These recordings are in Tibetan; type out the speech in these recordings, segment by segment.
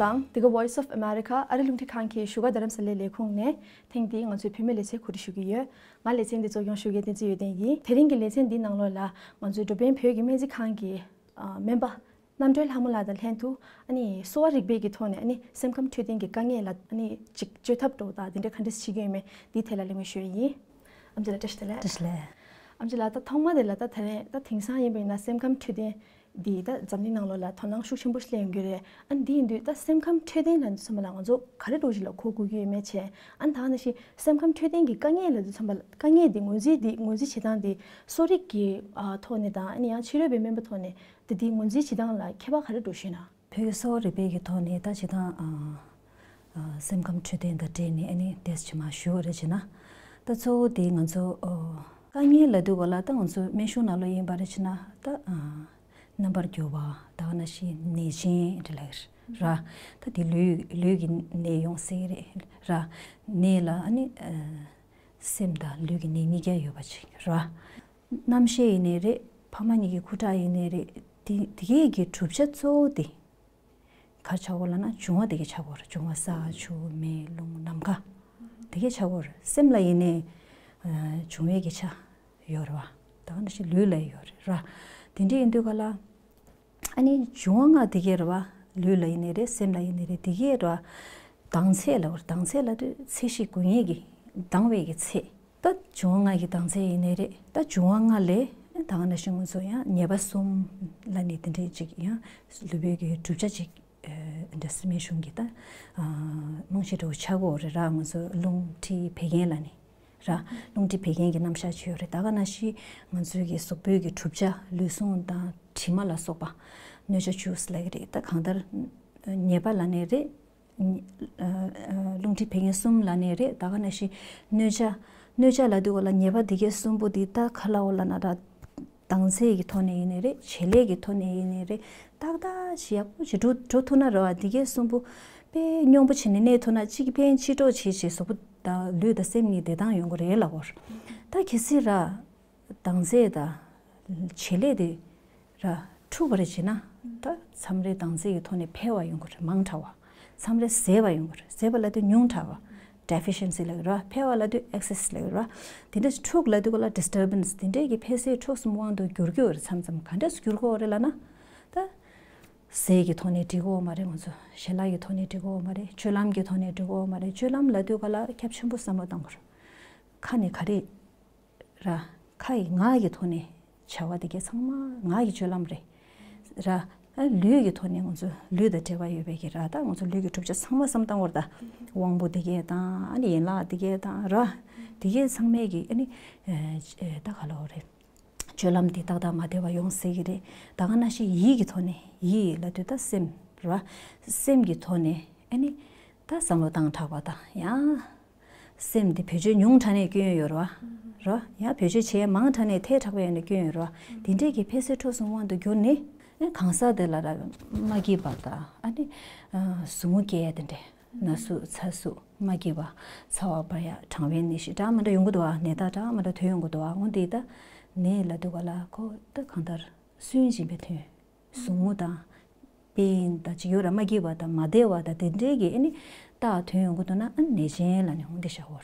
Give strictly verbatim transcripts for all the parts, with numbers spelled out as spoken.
ཨང་། འདི་ག་Voice of America ཨ་རི་རླུང་འཕྲིན་ཁང་གི་བཞུགས་སྒར་རྡ་རམ་ས་ལའི་ལས་ཁུངས་ནས་ཐེངས་འདིའི་ང་ཚོའི་བུད་མེད་ལེ་ཚན་གོ་སྒྲིག་ཞུ་གི་ཡོད། ང་ལེ་ཚན་འདི་གཙོ་སྐྱོང་ཞུ་མཁན་བསྟན་འཛིན་ཡོན་ཏན་ཡིན། དེ་རིང་གི་ལེ་ཚན་འདིའི་ནང་ལོགས་ལ་ང་ཚོའི་འགྲོ་ཕན་བོད་ཀྱི་སྨན་རྩིས་ཁང་གི་ཨ་སྨན་པ་རྣམ་གྲོལ་ལྷ་མོ་ལགས་དང་ལྷན་དུ་ཨ་ནི་གསོ་བ་རིག་པའི་གི་ཐོག་ནས་ཨ་ནི་སེམས་ཁམས་འཕྲོད་བསྟེན་གྱི་དཀའ་ངལ་ལ་ཨ་ནི་ཅིག་བཅོས་ཐབས་འདྲ་བོ་དང་དེ་འདྲའི་ག་འདྲ་ཞིག་བྱེད་ཀྱི་ཡོད་མེད་འདིའི་ཐད་ལ་གླེང་མོལ་ཞུ་ཡ་ཡིན། ཨམ་ཅི་ལགས་བཀྲ་ཤིས་བདེ་ལེགས། བཀྲ་ཤིས་བདེ་ལེགས། ཨམ་ཅི་ལགས་ད་ཐོག་མ་དེ་ལ་ད་ད་རེས་ད་དེང་སང་ཡིན་པ་ཡིན་ན་སེམས་ཁམས་འཕྲོད་བསྟེན་འདི་ད་འཛམ་གླིང་ནང་ལོགས་ལ་དོ་སྣང་ཤུགས་ཆེན་པོ་ཞིག་སླེབས་ཡོང་གི་རེད། ཨ་ནི་འདི་ཡིན་དུས་ད་སེམས་ཁམས་འཕྲོད་བསྟེན་ལབ་དུས་ཙམ་པ་ལ་ང་ཚོ་ག་རེ་འདྲ་བོ་ཞིག་ལ་གོ་དགོས་ཀྱི་ཡོད་མེད་བྱས། ཨ་ནི་ད་ག་ནང་བཞིན་སེམས་ཁམས་འཕྲོད་བསྟེན་གྱི་དཀའ་ངལ་ལབ་དུས་ཙམ་པ་ལ་དཀའ་ངལ་འདི་ངོས་འཛིན་འདི་ངོས་འཛིན་བྱེད་སྟངས་འདི་གསོ་རིག་གི་ཨ་ཐོག་ནས་དང་ཨ་ནི་ཡང་ཕྱི་རོལ་པའི་སྨན་པ་ཐོག་ནས་ད་འདི་ངོས་འཛིན་བྱེད་སྟངས་ལ་ཁྱད་པར་ག་རེ་འདྲ་བོ་ཞིག་ཡོད་ན། བོད་ཀྱི་གསོ་བ་རིག་པའི་གི་ཐོག་ནས་ད་སྤྱིར་བཏང་ཨ་ཨ་སེམས་ཁམས་འཕྲོད་བསྟེན་དང་འབྲེལ་ནས་ཨ་ནི་ཏོག་ཙམ་མར་ཞུ་བ་རེད་བྱས་ན། ད་གཙོ་བོ་དེ་ང་ཚོ་ཨ་དཀའ་ངལ་ལབ་དུས་སྐབས་ལ་ད་ང་ཚོ་སྨན་གཞུང་ནང་ལོགས་ཡིན་པ་རེད་བྱས་ན་ད་ཨ་རྣམ་པར་འགྱུར་བ། ད་ག་ནང་བཞིན་ནད་གཞི་འདྲ་ལབ་ཀྱི་རེད་ར། ད་དེ་ལུས་ལུས་ཀྱི་ནད་ཡོང་སྲིད་ཀྱི་རེད་ར། ནད་ལ་ཨ་ནི་ཨ་སེམས་དང་ལུས་ཀྱི་ནད་གཉིས་ཀ་ཡོད་པ་ཅིག་ར། རྣམ་ཤེས་ཡིན་ནའི་རེད། ཕ་མ་གཉིས་ཀྱི་ཁུ་ཁྲག་ཡིན་ནའི་རེད། དེ་དེ་གས་ཀྱི་གྲུབ་ཆ་གཙོ་བོ་དེ་ག་རེ་ཆགས་ཀྱི་ཡོད་ལབ་ན་འབྱུང་བ་དེ་གས་ཆགས་ཀྱི་ཡོད་རེད། འབྱུང་བ་ས་ཆུ་མེ་རླུང་ནམ་མཁའ་དེ་གས་ཆགས་ཀྱི་ཡོད་རེད། སེམས་ལ་ཡིན་ནའི་ཨ་འབྱུང་བའི་གི་ཆ་ཡོད་རེད་བ། ད་ག་ནང་བཞིན་ལུས་ལ་ཡོད་རེད་ར། དེ་འདྲ་ཡིན་དུས་སྐབས་ལ་ཨ་ནི་འབྱུང་བ་ལྔ་དེ་གས་རེད་བ། ལུས་ལ་ཡིན་ནའི་རེད། སེམས་ལ་ཡིན་ནའི་རེད། དེ་གས་རེད་བ། ལྡང་ཚད་ལབ་ཀྱི་རེད། ལྡང་ཚད་ལབ་དུས་ཚད་གཞི་སྒོ་ལྔའི་གི་ལྡང་བའི་གི་ཚད། ད་འབྱུང་བ་ལྔ་གི་ལྡང་ཚད་ཡིན་ནའི་རེད། ད་འབྱུང་བ་ལྔ་ལས་ད་ག་ནང་བཞིན་ང་ཚོ་ཡང་ཉེས་པ་གསུམ་ལབ་ནས་དེ་འདྲའི་ཅིག་ཡང་ལུས་པོའི་གི་གྲུབ་ཆ་ཅིག་ཨ་འདྲ་སེམས་གཞུང་གི་ད་ཨ་རྨང་གཞི་འདྲ་བོ་ཆགས་ཀྱི་ཡོད་རེད་ར། ང་ཚོ་རླུང་མཁྲིས་བད་ཀན་ལབ་ནས་ར། རླུང་མཁྲིས་བད་ཀན་གྱི་རྣམ་གཞག་ཅིག་ཡོད་རེད། ད་ག་ནང་བཞིན་ང་ཚོའི་གི་གཟུགས་པོའི་གི་གྲུབ་ཆ་ལུས་ཟུངས་དང་དྲི་མ་ལ་སོགས་པ་གནོད་བྱ་བཅུ་ཟེར་ལབ་ཀྱི་རེད། ད་གང་ལྟར་ཉེས་པ་ལབ་ནའི་རེད། ཨ་ཨ་རླུང་མཁྲིས་བད་ཀན་གསུམ་ལབ་ནའི་རེད། ད་ག་ནང་བཞིན་གནོད་བྱ། གནོད་བྱ་ལབ་དུས་སྐབས་ལ་ཉེས་པ་འདི་གའི་གསུམ་པོ་འདི་ད་ག་ལབ་ཡོད་ལབ་ན་ར། ལྡང་ཚད་ཀྱི་ཐོག་ནས་ཡིན་ནའི་རེད། བྱེད་ལས་ཀྱི་ཐོག་ནས་ཡིན་ནའི་རེད། ཏག་ཏག་ཅིག་ཡག་པོ་ཅིག་འགྲོ་འགྲོ་ཐུབ་ན་རེད་བ། འདི་གའི་གསུམ་པོ་དཔེ་སྙོམས་པོ་བྱས་ནས་གནས་ཐུབ་ན་གཅིག་ཕན་གཅིག་གྲོགས་བྱེད་བྱེད་གཟུགས་པོ་དང་ལུས་དང་སེམས་གཉིས་བདེ་ཐང་ཡོང་གི་རེད་ལབ་ཀྱི་ཡོད་རེད། ད་གལ་སྲིད་ར་ལྡང་ཚད་དང་བྱེད་ལས་དེ་ར་འཁྲུག་པ་རེད་བྱས་ན་ད་མཚམས་རེ་ལྡང་ཚད་ཀྱི་ཐོག་ནས་འཕེལ་བ་ཡོང་གི་རེད། མང་དྲགས་པ། མཚམས་རེ་ཟད་པ་ཡོང་གི་རེད། ཟད་པ་ལབ་དུས་ཉུང་དྲགས་པ། deficiency ལབ་ཀྱི་རེད་བ། འཕེལ་བ་ལབ་དུས་excess ལབ་ཀྱི་རེད་བ། དེ་འདྲ་འཁྲུག་ལབ་དུས་སྐབས་ལ་disturbance དེ་འདྲའི་གི་འཕེལ་ཟད་འཁྲུག་གསུམ་དབང་དུ་འགྱུར་གྱི་ཡོད་རེད། མཚམས་མཚམས་ག་འདྲས་སུ་འགྱུར་གྱི་ཡོད་རེད་ལབ་ན། ད་ཟས་ཀྱི་ཐོག་ནས་འགྲིག་གི་ཡོད་མ་རེད། ང་ཚོ་ཞལ་ལག་གི་ཐོག་ནས་འགྲིག་གི་ཡོད་མ་རེད། སྤྱོད་ལམ་གྱི་ཐོག་ནས་འགྲིག་གི་ཡོད་མ་རེད། སྤྱོད་ལམ་ལབ་དུས་སྐབས་ལ་ཁྱབ་ཆེན་པོ་བསམ་བློ་གཏོང་དགོས་རེད། ཁ་ནས་ག་རེ་ར། ཁ་ཡི་ངག་གི་ཐོག་ནས་བྱ་བ་དེ་གས་ཚང་མ་ངག་གི་སྤྱོད་ལམ་རེད་ར། ཨ་ལུས་ཀྱི་ཐོག་ནས་ང་ཚོ་ལུས་དང་འབྲེལ་བ་ཡོད་པའི་གི་ར། ད་ང་ཚོ་ལུས་ཀྱི་གྲུབ་ཆ་ཚང་མ་བསམ་བཏང་བར་ད་དབང་པོ་དེ་གས་དང་ཨ་ནི་ཡན་ལག་དེ་གས་དང་ར། དེ་གས་ཚང་མས་གི་ཨ་ནི་ཨེ་ད་ག་ལབ་དགོས་རེད། སྤྱོད་ལམ་དེ་ཏག་ཏག་མ་བདེ་བ་ཡོང་སྲིད་གི་རེད། ད་ག་ནང་བཞིན་ཡིད་ཀྱི་ཐོག་ནས་ཡིད་ལབ་དུས་ད་སེམས་ར། སེམས་ཀྱི་ཐོག་ནས་ཨ་ནི་ད་བསམ་བློ་བཏང་དྲགས་པ་དང་ཡང་། སེམས་འདི་བེད་སྤྱོད་ཉུང་དྲགས་ནས་སྐྱོན་ཡོད་རེད་བ། རེད་བ། ཡང་བེད་སྤྱོད་བྱེད་ཡ་མང་དྲགས་ནས་ཐལ་དྲགས་པ་ཡོད་ནས་སྐྱོན་ཡོད་རེད་བ། དེ་འདྲས་ཀྱི་འཕེལ་ཟད་འཁྲུག་གསུམ་དབང་དུ་གྱུར་ནས་ཨ་གང་ཟག་དེ་ལ་ར་མ་སྐྱིད་པ་དང་ཨ་ནི་ཨ་ཟུག་རྔུ་སྐྱེ་ཡ་དེ་འདྲས། ན་ཟུག་ཚ་ཟུག་མ་སྐྱིད་པ། ཚ་བ་འབར་ཡ་གྲང་བའི་ནད་གཞི་འདྲ་མི་འདྲ་ཡོང་གི་འདུག་བ། ནད་རྟགས་འདྲ་མི་འདྲ་ཐོན་ཡོང་གི་འདུག་བ། འོ་འདི་ད་ནད་ལབ་དུས་སྐབས་ལ་ཁོ་ད་གང་ལྟར་སུན་འབྱིན་པའི་དོན། ཟུག་རྔུ་དང་། པེན་དང་ཅིག་ཡོད་ར། མ་སྐྱིད་པ་དང་མ་བདེ་བ་དང་དེ་འདྲའི་གི་ཨ་ནི་རྟགས་ཐོན་ཡོང་གི་འདུག་ན་ཨ་ནི་ནད་ཅན་ལབ་ནས་འོང་དེ་བཞག་གོ།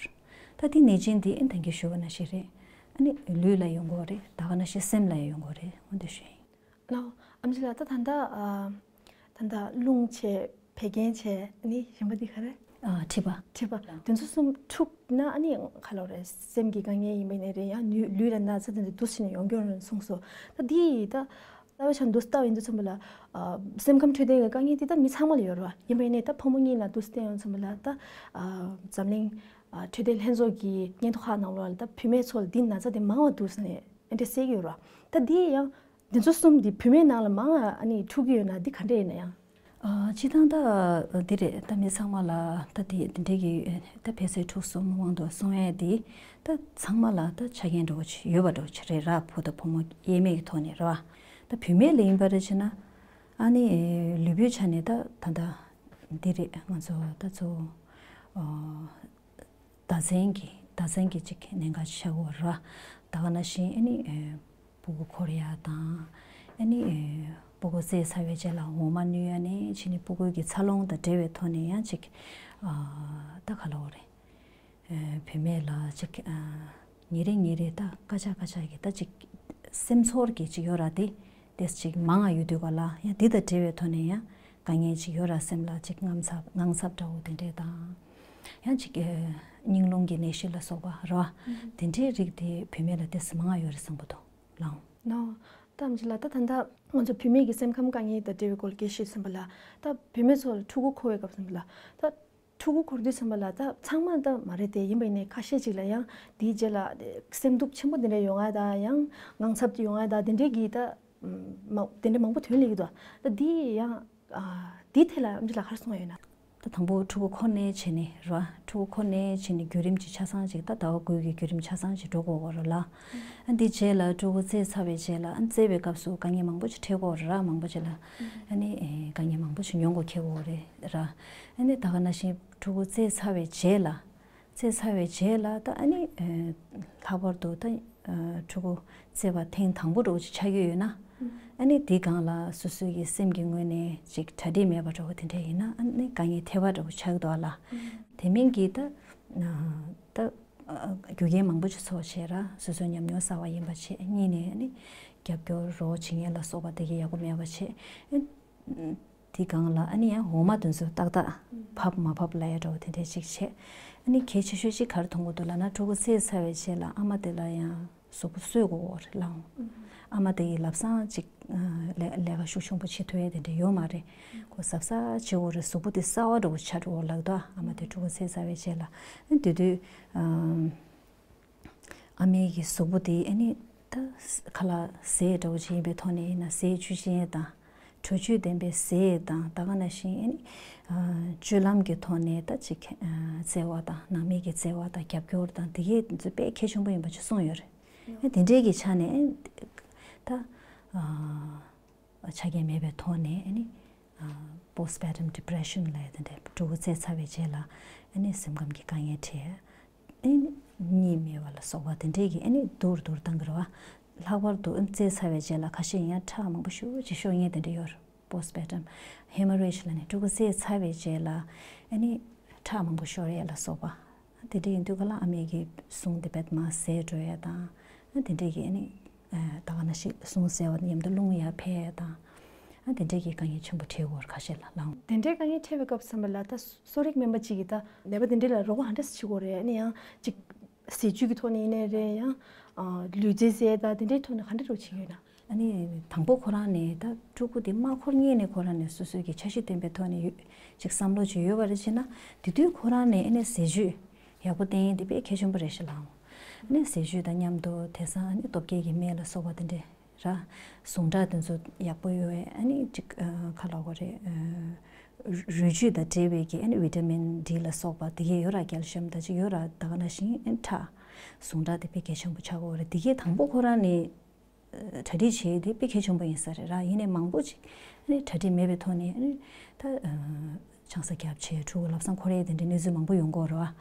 ད་དེ་ནད་ཅན་དེ་ཨ་ནི་ད་གིན་ཞུས་པ་ནང་བཞིན་རེད། ཨ་ནི་ལུས་ལ་ཡོང་གི་རེད། ད་ག་ནང་བཞིན་སེམས་ལ་ཡང་ཡོང་གི་རེད། འོང་དེ་ཞུ་ཡིན། ལགས། ཨམ་ཆི་ལགས། ད་ད་ལྟ་ཨ་ད་ལྟ་རླུང་བྱས། བད་ཀན་བྱས། ཨ་ནི་གཞན་པ་འདི་ག་རེ། ཨ་མཁྲིས་པ། མཁྲིས་པ། དེ་ཚོ་གསུམ་འཁྲུགས་ན་ཨ་ནི་ག་ལབ་དགོས་རེད། སེམས་ཀྱི་དཀའ་ངལ་ཡིན་པ་ཡིན་ནའི་རེད། ཡང་ལུས་ལུས་ལ་ན་ཚ་དེ་འདྲ་འདུག་སེ་ནས་ཡོང་གི་ཡོད་རེད་གསུངས་སོང་། ད་འདི་ད་ལྟ་བའི་ཆ་འདུག་ལྟ་བ་ཡིན་དུས་ཙམ་པ་ལ་ཨ་སེམས་ཁམས་འཕྲོད་བསྟེན་གྱི་དཀའ་ངལ་འདི་ད་མི་ཚང་མ་ལ་ཡོད་རེད་བ། ཡིན་པ་ཡིན་ནའི་ད་ཕོ་མོ་གཉིས་ལ་འདུག་སེ་བལྟས་ཡོང་ཙམ་པ་ལ་ད་ཨ་འཛམ་གླིང་ཨ་འཕྲོད་བསྟེན་ལྷན་ཚོགས་ཀྱི་སྙན་ཐོ་ཁག་ནང་ལོགས་ལ་ད་བུད་མེད་ཚོ་ལ་འདི་ན་ཚ་འདི་མང་བ་འདུག་སེ་ནས་ཨ་འདྲ་གསལ་གྱི་ཡོད་རེད་བ། ད་འདི་ཡང་། འདི་ཚོ་གསུམ་འདི་བུད་མེད་ནང་ལ་མང་ང་ཨ་ནི་འཁྲུག་གི་ཡོད་ན་འདི་ག་འདྲ་ཡིན་ན་ཡང་། ཨ་སྤྱིར་བཏང་ད་འདི་རེད། ད་མི་ཚང་མ་ལ་ད་འདི་འདི་འདྲའི་གི་ད་འཕེལ་ཟད་འཁྲུག་གསུམ་དབང་དུ་སོང་ཡས་འདི་ད་ཚང་མ་ལ་ད་ཆ་རྐྱེན་འདྲ་བོ་ཅིག་ཡོད་པ་འདྲ་བོ་ཅིག་རེད་ར། བུ་དང་བུ་མོ་དབྱེར་མེད་ཀྱི་ཐོག་ནས་རེད་བ། ད་བུད་མེད་ལ་ཡིན་པ་རེད་བྱས་ན་ཨ་ནི་ལུས་པོའི་ཆ་ནས་ད་ད་ད་འདི་རེད། ང་ཚོ་ད་ཚོ་ཨ། ཟླ་མཚན་གྱི་ཟླ་མཚན་གྱི་ཅིག་གནད་འགག་ཆགས་ཀྱི་ཡོད་རེད། ད་ག་ནང་བཞིན་ཨ་ནི་ཨེ་སྤུ་གུ་འཁོར་ཡ་དང་ཨ་ནི་ཨེ་ སྤུ་གུ་བཙས་ཚར་བའི་རྗེས་ལ་འོ་མ་བསྣུན་ཡ་ནས་ཕྱིན་ནས་སྤུ་གུ་གི་འཚར་ལོངས་དང་འབྲེལ་བའི་ཐོག་ནས་ཡང་ཅིག་ཨ་ད་ག་ལབ་དགོས་རེད། ཨ་བུད་མེད་ལ་ཅིག་ཨ་ཉིན་རེ་ཉིན་རེ་ད་སྐད་ཆ་སྐད་ཆ་གི་ད་ཅིག་སེམས་ཚོར་གྱི་ཅིག་ཡོད་ར་དེ་དེ་ཅིག་མང་ང་ཡོད་དུས་ག་ལ་ཡང་འདི་དང་འབྲེལ་བའི་ཐོག་ནས་ཡང་དཀའ་ངལ་ཅིག་ཡོད་ར་སེམས་ལ་ཅིག་དངངས་འཚབ་དངངས་འཚབ་འདྲ་བོ་དེ་འདྲས་དང་། ཡང་ཅིག་ཨ་སྙིང་རླུང་གི་ནད་གཞི་ལ་སོགས་པ་རེད་བ། དེ་འདྲའི་རིགས་དེ་བུད་མེད་ལ་དེ་ཙམ་མང་ང་ཡོད་རེད་བསམ་གྱི་འདུག་ལགས། ནོ། ད་ཨམ་ཆི་ལགས་ད་ད་ལྟ་ང་ཚོ་བུད་མེད་ཀྱི་སེམས་ཁམས་དཀའ་ངལ་དང་འབྲེལ་བའི་སྐོར་སྐད་ཆ་བཤད་ཙམ་པ་ལ་ད་བུད་མེད་ཚོ་ལ་ཕྲུ་གུ་འཁོར་བའི་སྐབས་ཙམ་པ་ལ་ད་ཕྲུ་གུ་འཁོར་དུས་ཙམ་པ་ལ་ད་ཚང་མ་ད་མ་རེད་དེ་ཡིན་པ་ཡིན་ནའི་ཁ་ཤས་ཅིག་ལ་ཡང་དེའི་རྗེས་ལ་སེམས་སྡུག་ཆེན་པོ་དེ་འདྲ་ཡོང་ཡ་ད་ཡང་དངངས་འཚབ་ཡོང་ཡ་ད་དེ་འདྲའི་གི་ད་མ་དེ་འདྲ་མང་པོ་ཐོན་ལེ་གི་འདུག་ད་དེ་ཡང་ཨ་དེའི་ཐད་ལ་ཨམ་ཆི་ལགས་ག་རེ་གསུང་ཡ་ཡོད་ན། ད་དང་པོ་ཕྲུ་གུ་འཁོར་ནས་བྱས་ནས་རེད་བ། ཕྲུ་གུ་འཁོར་ནས་བྱས་ནས་བརྒྱུད་རིམ་གྱི་ཆ་ཚང་ཅིག་ད་ཟླ་བ་དགུ་གི་བརྒྱུད་རིམ་ཆ་ཚང་ཅིག་འགྲོ་དགོས་པ་རེད་ལ། ཨ་འདི་རྗེས་ལ་ཕྲུ་གུ་བཙས་ཚར་བའི་རྗེས་ལ་ཨ་བཙས་པའི་སྐབས་སུ་དཀའ་ངལ་མང་པོ་ཅིག་འཕྲད་དགོས་རེད་ར། མང་པོ་ཅིག་ལ་ཨ་ནི་ཨེ་དཀའ་ངལ་མང་པོ་ཅིག་མྱོང་དགོས་འཁེལ་དགོས་རེད་ར། ཨ་ནི་ད་ག་ནང་བཞིན་ཕྲུ་གུ་བཙས་ཚར་བའི་རྗེས་ལ་བཙས་ཚར་བའི་རྗེས་ལ་ད་ཨ་ནི་ཨེ་ལྷག་པར་དུ་ད་ཨ་ཕྲུ་གུ་བཙས་པ་ཐེངས་དང་པོ་འདྲ་བོ་ཅིག་ཆགས་ཀྱི་ཡོད་ན། ཨ་ནི་དེའི་སྒང་ལ་སོ་སོའི་གི་སེམས་ཀྱི་ངོས་ནས་ཅིག་གྲ་སྒྲིག་མེད་པ་འདྲ་བོ་དེ་འདྲ་ཡིན་ན་ཨ་ནི་དཀའ་ངལ་ཐེབས་པ་འདྲ་བོ་ཆགས་ཀྱི་འདུག་ཨ་ལ། དེ་མིན་གྱི་ད་ད་རྒྱུ་རྐྱེན་མང་པོ་ཅིག་ཚོགས་བྱས་ར་སོ་སོའི་ཉམས་མྱོང་གསར་བ་ཡིན་པ་བྱས་གཉིས་ནས་ཨ་ནི་རྒྱབ་སྐྱོར་རོགས་བྱེད་མཁན་ལ་སོགས་པ་དེ་གི་ཡག་པོ་མེད་པ་བྱས། དེའི་སྒང་ལ་ཨ་ནི་ཡང་འོ་མ་དེ་ཚོ་ཏག་ཏག་བབས་མ་བབས་ལབ་ཡ་འདྲ་བོ་དེ་འདྲ་ཅིག་བྱས། ཨ་ནི་གལ་ཆེ་ཤོས་ཅིག་ག་རེ་མཐོང་གི་འདུག་ལབ་ན་ཕྲུ་གུ་བཙས་ཚར་བའི་རྗེས་ལ་ཨ་མ་དེ་ལ་ཡང་གཟུགས་པོ་གསོ་དགོས་རེད་ལགས། ཨ་མ་དེ་ཡི་ལམ་སང་ཅིག་ལས་ལས་ཀ་ཤུགས་ཆེན་པོ་བྱེད་ཐུབ་ཡ་དེ་འདྲ་ཡོད་མ་རེད། ཁོ་གཟབ་གཟབ་བྱེད་དགོས་རེད། གཟུགས་པོ་དེ་གསར་བ་འདྲ་བོ་ཆགས་འགྲོ་ལབ་འདུག་ཨ་མ་དེ་ཕྲུ་གུ་བཙས་ཚར་བའི་རྗེས་ལ་ཨ་དེ་དུས་ཨ། ཨ་མའི་གི་གཟུགས་པོ་དེ་ཨ་ནི་ད་ཁ་ལག་ཟས་འདྲ་བོ་ཅིག་ཡིན་པའི་ཐོག་ནས་ཡིན་ན་ཟས་བཅུད་ཅན་དང་དྲོད་བཅུད་ལྡན་པའི་ཟས་དང་ད་ག་ནང་བཞིན་ཨ་ནི་སྤྱོད་ལམ་གྱི་ཐོག་ནས་ད་ཅིག་བརྩེ་བ་དང་ནང་མི་གི་བརྩེ་བ་དང་རྒྱབ་སྐྱོར་དང་དེ་གས་དེ་ཚོ་དཔེ་གལ་ཆེན་པོ་ཡིན་པ་ཅིག་གསུངས་ཡོད་རེད། ཨ་དེ་འདྲའི་གི་ཆ་ནས་ད། ཆ་རྐྱེན་མེད་པའི་ཐོག་ནས་ཨ་ནི་postpartum depression ལབ་ཡ་དེ་འདྲ་ཕྲུ་གུ་བཙས་ཚར་བའི་རྗེས་ལ་ཨ་ནི་སེམས་ཁམས་ཀྱི་དཀའ་ངལ་འཕྲད། ཨ་ནི་གཉིད་མེད་པ་ལ་སོགས་པ་དེ་འདྲས་ཀྱི་ཨ་ནི་སྡུག་རུ་སྡུག་རུ་བཏང་གི་རེད་བ། ལྷག་པར་དུ་ཨ་ནི་བཙས་ཚར་བའི་རྗེས་ལ་ཁ་ཤས་ཡང་ཁྲག་མང་པོ་ཞེ་པོ་ཅིག་ཤོར་མཁན་དེ་འདྲ་ཡོད་རེད། postpartum hemorrhage ལབ་ནས་ཕྲུ་གུ་བཙས་ཚར་བའི་རྗེས་ལ་ཨ་ནི་ཁྲག་མང་པོ་ཤོར་ཡ་ལ་སོགས་པ། དེ་འདྲ་ཡིན་དུས་ག་ལ་ཨ་མའི་གི་ཟུངས་དེ་བེད་མ་ཟད་འགྲོ་ཡ་དང་། ཨ་དེ་འདྲས་ཀྱི་ཨ་ནི། ད་ག་ནང་བཞིན་ཟུངས་ཟད་པ་མཉམ་དུ་རླུང་ཡར་འཕེལ་ཡ་དང་། ཨ་དེ་འདྲས་ཀྱི་དཀའ་ངལ་ཆེན་པོ་འཕྲད་ཡོད་རེད་ཁ་ཤས་ལ་ལགས། དེ་འདྲའི་དཀའ་ངལ་འཕྲད་པའི་སྐབས་ཙམ་པ་ལ་ད་གསོ་རིག་སྨན་པ་གཅིག་གིས་ད་ནད་པ་དེ་འདྲས་ལ་རོགས་པ་ག་འདྲས་བྱེད་དགོས་རེད། ཨ་ནི་ཡང་གཅིག་ཟས་བཅུད་ཀྱི་ཐོག་ནས་ཡིན་ནའི་རེད། ཡང་ལུས་རྩལ་རྩེད་ད་དེ་འདྲའི་ཐོག་ནས་ག་འདྲས་རོགས་བྱེད་ཀྱི་ཡོད་ན། ཨ་ནི་དང་པོ་ཁོ་རང་ནས་ད་ཕྲུ་གུ་དེ་མ་འཁོར་སྔོན་ནས་ཁོ་རང་ནས་སོ་སོའི་གི་འཆར་གཞི་བཏིང་པའི་ཐོག་ནས་ཡོད་ཅིག་བསམ་བློ་ཅིག་ཡོད་པ་རེད་བྱས་ན་དེ་དུས་ཁོ་རང་ནས་ཨ་ནི་ཟས་བཅུད་ཡག་པོ་བསྟེན་ཡས་དེ་དཔེ་གལ་ཆེན་པོ་རེད་ཤག་ལགས། ཨ་ནི་ཟས་བཅུད་དང་མཉམ་དུ་དེང་སང་ཨ་ནི་སྟོབས་རྒྱས་ཀྱི་སྨན་ལ་སོགས་པ་དེ་འདྲས་ར། ཟུངས་ཁྲག་དེ་ཚོ་ཡག་པོ་ཡོད་པའི་ཨ་ནི་ཅིག་ཁ་ལག་གོ་རེད། རུས་བཅུད་དང་འབྲེལ་བའི་གི་ཨ་ནི་ཝི་ཊ་མིན་ཌི་ལ་སོགས་པ་དེ་གས་ཡོད་ར། ཀལ་ཤིམ་དང་ཅིག་ཡོད་ར། ད་ག་ནང་བཞིན་ཨ་ནི་ཁྲག་ཟུངས་ཁྲག་དེ་དཔེ་གལ་ཆེན་པོ་ཆགས་ཀྱི་ཡོད་རེད། དེ་གས་དང་པོ་ཁོ་རང་ནས་གྲ་སྒྲིག་བྱེད་ཡས་དེ་དཔེ་གལ་ཆེན་པོ་ཡིན་ས་རེད་ར། ཡིན་ནའི་མང་པོ་ཅིག་ཨ་ནི་གྲ་སྒྲིག་མེད་པའི་ཐོག་ནས་ཨ་ནི་ད་ཆང་ས་བརྒྱབ་བྱས་ཕྲུ་གུ་ལམ་སང་འཁོར་ཡས་དེ་འདྲའི་གནས་ཚུལ་མང་པོ་ཡོང་གི་ཡོད་རེད་བ།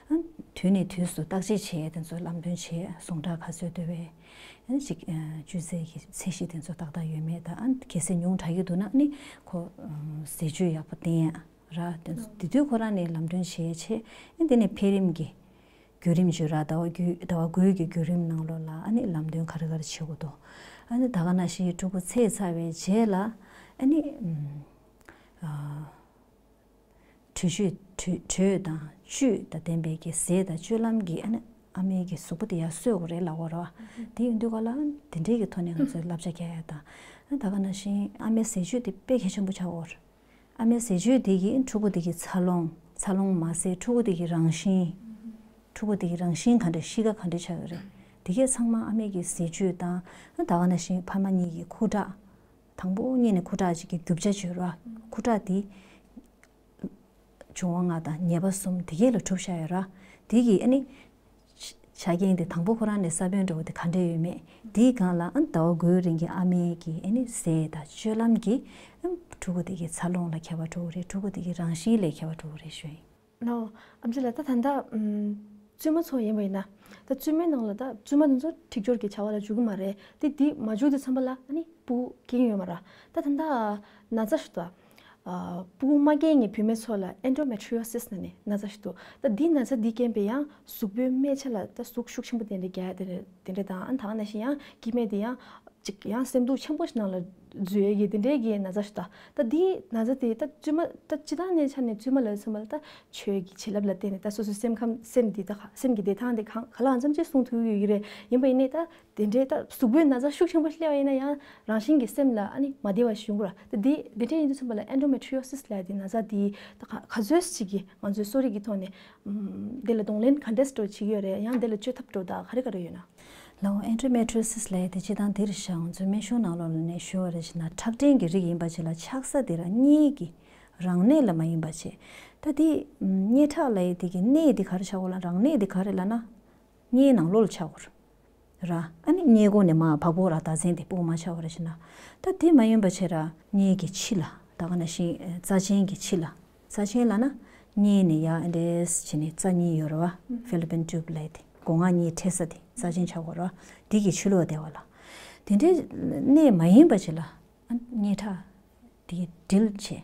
ཨ་དུས་ནས་དུས་སུ་བརྟག་དཔྱད་བྱེད་ཡས་དེ་ཚོ་ལམ་སྟོན་བྱེད། ཟུངས་ཁྲག་ག་ཚོད་འདུག་པས་ཨ་ནི་ཅིག་བཅོས་ཚད་ཀྱི་ཚད་གཞི་དེ་ཚོ་ཏག་ཏག་ཡོད་མེད་དང་། ཨ་ནི་གལ་སྲིད་ཉུང་དྲགས་ཀྱི་འདུག་ན་ཨ་ནི་ཁོ་ཟས་བཅུད་ཡག་པོ་བསྟེན་ཡས་ར། དེ་དེ་དུས་ཁོ་རང་ནས་ལམ་སྟོན་བྱེད་ཡས་བྱས། ཨ་ནི་དེ་ནས་འཕེལ་རིམ་གྱི་བརྒྱུད་རིམ་བརྗོད་ར། ཟླ་བ་བརྒྱད་ཟླ་བ་དགུའི་གི་བརྒྱུད་རིམ་ནང་ལོགས་ལ་ཨ་ནི་ལམ་སྟོན་ག་རེ་ག་རེ་བྱེད་དགོས་འདུག་ཨ་ནི་ད་ག་ནང་བཞིན་ཕྲུ་གུ་ཚེ་ཚར་བའི་རྗེས་ལ་ཨ་ནི་ཨ་དྲོད་བཅུད་དྲོད་དྲོད་དང་བཅུད་དང་ལྡན་པའི་གི་ཟས་དང་སྤྱོད་ལམ་གྱིས་ཨ་ནི་ཨ་མའི་གི་གཟུགས་པོ་དེ་ཡར་གསོ་དགོས་རེད་ལབ་ཀྱི་ཡོད་རེད་བ། དེ་ཡིན་དུས་ག་ལ་དེ་འདྲའི་གི་ཐོག་ནས་ང་ཚོས་བསླབ་བྱ་རྒྱག་ཡ་དང་། ཨ་ནི་ད་ག་ནང་བཞིན་ཨ་མའི་ཟས་བཅུད་དེ་དཔེ་གལ་ཆེན་པོ་ཆགས་ཀྱི་ཡོད་རེད། ཨ་མའི་ཟས་བཅུད་དེ་གིས་ཕྲུ་གུ་དེ་གི་འཚར་ལོངས། འཚར་ལོངས་མ་ཟད་ཕྲུ་གུ་དེ་གི་རང་བཞིན། ཕྲུ་གུ་དེ་གི་རང་བཞིན་ག་འདྲ། གཤིས་ཀ་ག་འདྲ་ཆགས་ཀྱི་རེད། དེ་གས་ཚང་མ་ཨ་མའི་གི་ཟས་བཅུད་དང་། ཨ་ད་ག་ནང་བཞིན་ཕ་མ་གཉིས་ཀྱི་ཁུ་ཁྲག་དང་པོ་ཉིད་ནས་ཁུ་ཁྲག་ཅིག་གི་རྒྱུ་ཆ་བརྗོད་ར། ཁུ་ཁྲག་དེ་འབྱུང་བ་ལྔ་དང་ཉེས་པ་གསུམ་དེ་གས་ལ་གྲུབ་བཞག་ཡོད་ར། དེ་གི་ཨ་ནི་ཆ་རྐྱེན་དེ་དང་པོ་ཁོ་རང་ནས་ས་བོན་འདྲ་བོ་དེ་ག་འདྲ་ཡོད་མེད། དེའི་སྒང་ལ་ཨ་ཟླ་བ་དགུའི་རིང་གི་ཨ་མའི་གི་ཨ་ནི་ཟས་དང་སྤྱོད་ལམ་གྱིས་ཨ་ཕྲུ་གུ་དེ་གི་འཚར་ལོངས་ལ་ཁྱད་པར་འགྲོ་གི་རེད། ཕྲུ་གུ་དེ་གི་རང་བཞིན་ལ་ཁྱད་པར་འགྲོ་གི་རེད་ཞུ་ཡིན། ནོ། ཨམ་ཆི་ལགས་ད་ད་ལྟ་ཨམ་ བཙུན་མ་ཚོ་ཡིན་པ་ཡིན་ན། ད་བཙུན་མའི་ནང་ལ་ད་བཙུན་མ་དེ་ཚོ་འཁྲིག་སྦྱོར་གྱི་བྱ་བ་ལ་འཇུག་གི་མ་རེད། དེ་དེ་མ་འཇུག་དུས་ཙམ་པ་ལ་ཨ་ནི་སྤུ་གུ་སྐྱེ་གི་ཡོད་མ་རེད། ད་ད་ལྟ་ན་ཚ་ཞིག་འདུག་ཨ། སྤུ་གུ་མ་སྐྱེ་མཁན་བུད་མེད་ཚོ་ལ་ཨེན་ཌོ་མེ་ཊི་རི་ཡོ་སིས་ཟེར་ནས་ན་ཚ་ཞིག་འདུག་ད་འདི་ན་ཚ་འདི་རྐྱེན་པས་ཡང་གཟུགས་པོའི་སྨད་ཆ་ལ་ད་ཟུག་ཤུགས་ཆེན་པོ་དེ་འདྲ་རྒྱག་ཡ་དེ་འདྲ་དེ་འདྲ་དང་། ཨ་ནི་ད་ག་ནང་བཞིན་ཡང་སྐྱེ་དམན་དེ་ཡང་ཅིག་ཡང་སེམས་སྡུག་ཆེན་པོ་ཞིག་ནང་ལ་འཛུལ་ཡས་ཀྱི་དེ་འདྲའི་གི་ན་ཚ་ཞིག་འདུག་ད་འདི་ན་ཚ་དེ་ད་བཙུན་མ་ད་སྤྱིར་བཏང་ནས་ཆ་ནས་བཙུན་མ་ལ་མཚོན་པ་ལ་ད་ཆོས་ཀྱི་བྱིན་རླབས་ལ་བརྟེན་ནས་ད་སོ་སོའི་སེམས་ཁམས་སེམས་འདི་ད་ག་སེམས་ཀྱི་བདེ་ཐང་དེ་གང་ག་ལ་ཙམ་ཅིག་སྲུང་ཐུབ་ཀྱི་ཡོད་ཀྱི་རེད། ཡིན་པ་ཡིན་ནའི་ད་དེ་འདྲའི་ད་གཟུགས་པོའི་ན་ཚ་ཤུགས་ཆེན་པོ་སླེབས་པ་ཡིན་ན་ཡང་རང་བཞིན་གྱི་སེམས་ལ་ཨ་ནི་མ་བདེ་བ་ཞིག་ཡོང་གི་རེད། ད་འདི་འདི་འདྲ་ཡིན་དུས་ཙམ་པ་ལ་ཨེན་ཌོ་མེ་ཊི་རི་ཡོ་སིས་ལབ་ཡ་དེ་ན་ཚ་དེ་ད་ག་ག་ཚོད་ཅིག་གི་ང་ཚོའི་གསོ་རིག་གི་ཐོག་ནས་ཨམ་དེ་ལ་གདོང་ལེན་ག་འདྲས་འདྲ་བྱེད་ཀྱི་ཡོད་རེད། ཡང་དེ་ལ་བཅོས་ཐབས་འདྲ་ད་ག་རེ་ག་རེ་ཡོད་ན། ལའོ། ཨེན་ཌོ་མེ་ཊི་རི་ཡོ་སིས་ལབ་ཡ་དེ་སྤྱིར་བཏང་འདིར་བཞག་ང་ཚོའི་སྨན་གཞུང་ནང་ལོགས་ལ་ནས་ཞུ་བ་རེད་ཅེ་ན། ཁྲག་ཕྲན་གྱི་རིགས་ཡིན་པ་ཅིག་ལ་ཆགས་ས་དེ་ར་མངལ་གྱི་རང་གནས་ལ་མ་ཡིན་པ་བྱས། ད་དེ་མངལ་ཁྲག་ལབ་ཡ་དེ་གི་གནས་དེ་ག་རེ་ཆགས་ཀྱི་ཡོད་ལ། རང་གནས་དེ་ག་རེ་ལབ་ན། མངལ་ནང་ལོགས་ལ་ཆགས་ཀྱི་ཡོད་ར། ཨ་ནི་མངལ་སྒོ་ནས་མར་བབས་ཀྱི་ཡོད་ར། ཟླ་མཚན་དེ་སྤུ་གུ་མ་ཆགས་པ་རེད་ཅེ་ན། ད་དེ་མ་ཡིན་པ་བྱས་ར་མངལ་གྱི་ཕྱི་ལ། ད་ག་ནང་བཞིན་རྩ་ཆེན་གྱི་ཕྱི་ལ། རྩ་ཆེན་ལབ་ན་མངལ་ནས་ཡར་འདྲེས་བྱས་ནས་རྩ་གཉིས་ཡོད་ར་བ། ཕེ་ལོ་པི་ཡན་ཊུབ་ལབ་ཡ་དེ། སྒོ་ང་གཉིས་འཕྲད་ས་དེ་རྩ་ཆེན་ཆགས་ཀྱི་ཡོད་ར་བ། དེ་གི་ཕྱི་ལོགས་བསྡད་པ་ལ། དེ་འདྲའི་གནས་མ་ཡིན་པ་ཅིག་ལ་ཨ་མངལ་ཁྲག་དེ་གི་ཌིལ་བྱས།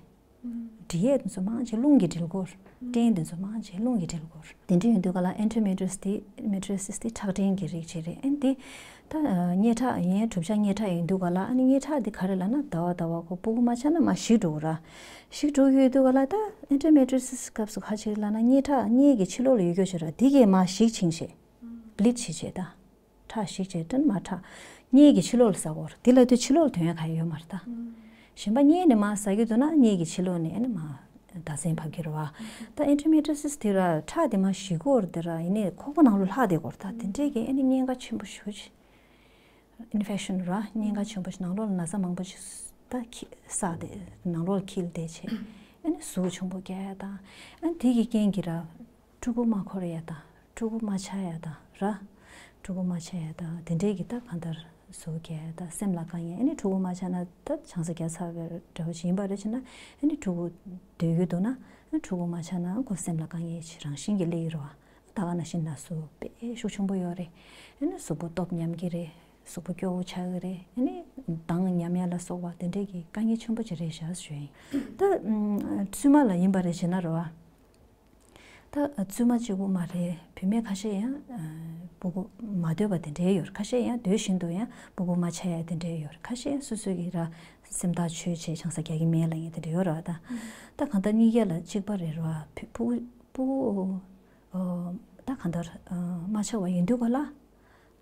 འབྲི་ཡས་དེ་ཚོ་མང་ཆེ་རླུང་གིས་འབྲི་གོ། སྐྲན་དེ་ཚོ་མང་ཆེ་རླུང་གིས་འབྲི་གོ། དེ་འདྲ་ཡིན་དུས་ག་ལ་ཨེན་ཌོ་མེ་ཊི་རི་ཡོ་སིས་དེ་མེ་ཊི་རི་ཡོ་སིས་དེ་ཁྲག་ཕྲན་གྱི་རིགས་ཅིག་རེད། ཨེ་འདི་ད་མངལ་ཁྲག་ཡིན། གྲུབ་ཆ་མངལ་ཁྲག་ཡིན་དུས་ག་ལ་ཨ་ནི་མངལ་ཁྲག་དེ་ག་རེ་ལབ་ན། ཟླ་བ་ཟླ་བ་ཁོ་སྤུ་གུ་མ་ཆགས་ན་མར་ཞིག་འགྲོ་གི་ར། ཞིག་འགྲོ་གི་ཡོད་དུས་ག་ལ་ད་ཨེན་ཌོ་མེ་ཊི་རི་ཡོ་སིས་སྐབས་སུ་ག་ཅིག་ལབ་ན། མངལ་ཁྲག་མངལ་གྱི་ཕྱི་ལོགས་ལ་ཡོད་རྒྱུ་ཅིག་ར། དེ་གས་མར་ཞིག་ཕྱིན་བྱས། བྷི་ལིཌ་བྱེད་བྱས་ད། ཁྲག་ཞིག་བྱས་ཏེ་མར་ཁྲག་མངལ་གྱི་ཕྱི་ལོགས་ལ་ཟ་གི་ཡོད་རེད། དེ་ལབ་དུས་ཕྱི་ལོགས་ལ་དོན་ཡག་ག་ཡོད་མ་རེད་ད། གཞན་པ་མངལ་ནས་མར་ཟ་གི་འདུག་ན་མངལ་གྱི་ཕྱི་ལོགས་ནས་ཨ་ནི་མར་ཟླ་མཚན་བབས་ཀྱི་རེད་བ། ད་ཨེན་ཌོ་མེ་ཊི་རི་ཡོ་སིས་དེ་ར་ཁྲག་དེ་མར་ཞིག་གི་ཡོད་རེད་དེ་ར། ཡིན་ནའི་ཁོག་པ་ནང་ལོགས་ལྷག་བསྡད་ཀྱི་ཡོད་རེད་ད། དེ་འདྲས་ཀྱི་ཨ་ནི་གཉན་ཁ་ཆེན་པོ་ཞེ་པོ་ཅིག་ཨིན་ཕེག་ཤན་ར། གཉན་ཁ་ཆེན་པོ་ཞིག་ནང་ལོགས་ལ་ན་ཚ་མང་པོ་ཞིག་ད་ཁྱི་བསགས་ཏེ་ནང་ལོགས་ལ་འཁྱིལ་བསྡད་བྱས། ཨ་ནི་ཟུག་ཆེན་པོ་རྒྱག་ཡ་དང་། ཨ་ནི་དེ་གི་རྐྱེན་གྱིས་ར་ཕྲུ་གུ་མ་འཁོར་ཡ་དང་། ཕྲུ་གུ་མ་ཆགས་ཡ་དང་ར། ཕྲུ་གུ་མ་ཆགས་ཡ་དང་དེ་འདྲས་ཀྱི་ད་གང་ལྟར་ཟུག་རྒྱག་ཡ་དང་སེམས་ལ་དཀའ་ངལ། ཨ་ནི་ཕྲུ་གུ་མ་ཆགས་ན་ད་ཆང་ས་བརྒྱབ་ཚར་བའི་འདྲ་བོ་ཞིག་ཡིན་པ་རེད་བྱས་ན། ཨ་ནི་ཕྲུ་གུ་སྡོད་ཀྱི་འདུག་ན། ཨ་ནི་ཕྲུ་གུ་མ་ཆགས་ན་ཁོ་སེམས་ལ་དཀའ་ངལ་ཞིག་རང་བཞིན་གྱིས་སླེབས་ཀྱི་རེད་བ། ད་ག་ནང་བཞིན་ན་ཟུག་དཔེ་ཤུགས་ཆེན་པོ་ཡོད་རེད། ཨ་ནི་གཟུགས་པོ་སྟོབས་ཉམས་ཀྱི་རེད། གཟུགས་པོ་སྐྱོ་བོ་ཆགས་ཀྱི་རེད། ཨ་ནི་མདངས་ཉམས་ཡ་ལ་སོགས་པ་དེ་འདྲས་ཀྱི་དཀའ་ངལ་ཆེན་པོ་ཅིག་རེད་ཤག་ཞུ་ཡིན། ད་ཨམ་བཙུན་མ་ལ་ཡིན་པ་རེད་བྱས་ན་རེད་བ། ད་བཙུན་མ་གཅིག་པུ་མ་རེད། བུད་མེད་ཁ་ཤས་ཡང་ཨ་སྤུ་གུ་མ་སྡོད་པ་དེ་འདྲས་ཡོད་རེད། ཁ་ཤས་ཡང་སྡོད་བཞིན་དུ་ཡང་སྤུ་གུ་མ་ཆགས་ཡ་དེ་འདྲས་ཡོད་རེད། ཁ་ཤས་ཡང་སོ་སོ་གི་ར་སེམས་ཐག་ཆོད་བྱས་ཆང་ས་རྒྱག་གི་མེད་ལབ་མཁན་དེ་འདྲས་ཡོད་རེད་བ། ད་ད་གང་ལྟར་གཉིས་ཀ་ལ་གཅིག་པ་རེད་རེད་བ། སྤུ་གུ་སྤུ་གུ་ཨོ་ད་གང་ལྟར་ཨ་མ་ཆགས་པ་ཡིན་དུས་ག་ལ།